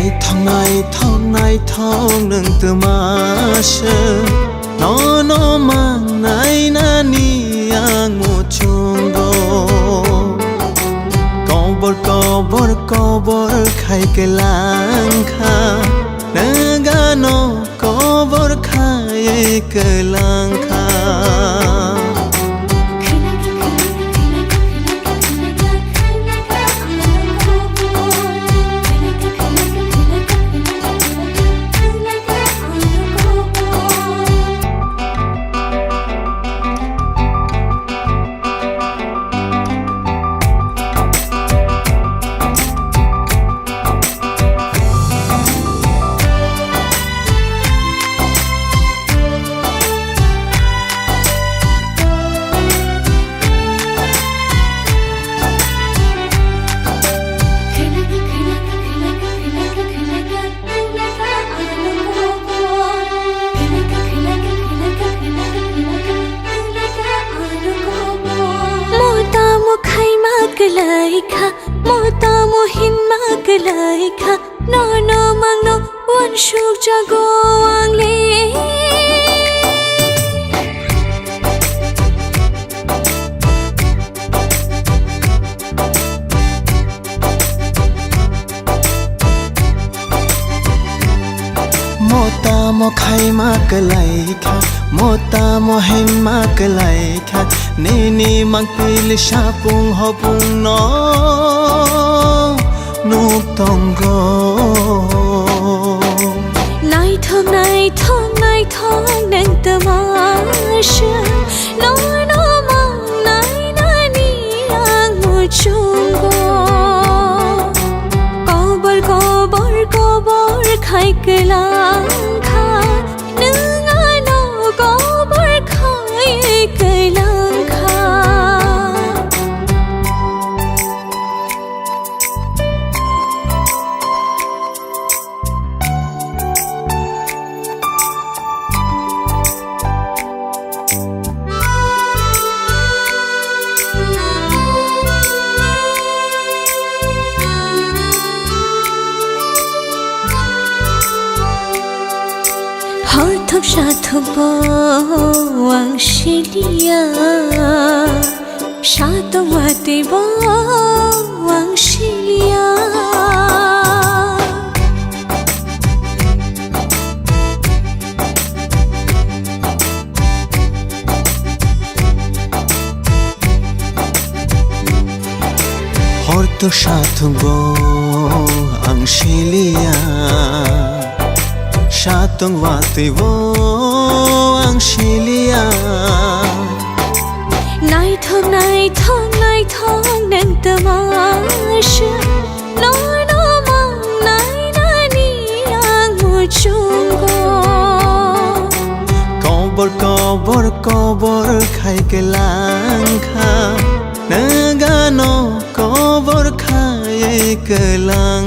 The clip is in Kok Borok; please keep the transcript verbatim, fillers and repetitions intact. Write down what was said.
Naithok naithok naithok nwng twma se, nono mangnai nani ang muchungo. Kobor kobor kobor khai kwlang kha, nwng ano kobor khai kwlang kha. Mo tamo khaima kwlai kha, mo tamo hinma kwlai kha, nono mangno uansuk jago ang le. Mo tamo khaima kwlai kha, mo tamo hinma kwlai kha, nini mangpili sapung hopung no nuk tongo. Naithok naithok naithok nwng twma se, nono mangnai nani ang muchungo. Kobor kobor kobor khai kwlang kha, nwng ano kobor khai kwlang kha. Hothok sathok bo ang siliya. Satung watwi bo ang siliya. Horto satung bo ang siliya. Satung watwi bo ang siliya. Naithok naithok naithok nwng twma se, nono mangnai nani ang muchungo. Kobor kobor kobor khai kwlang kha, nwng ano kobor khai kwlang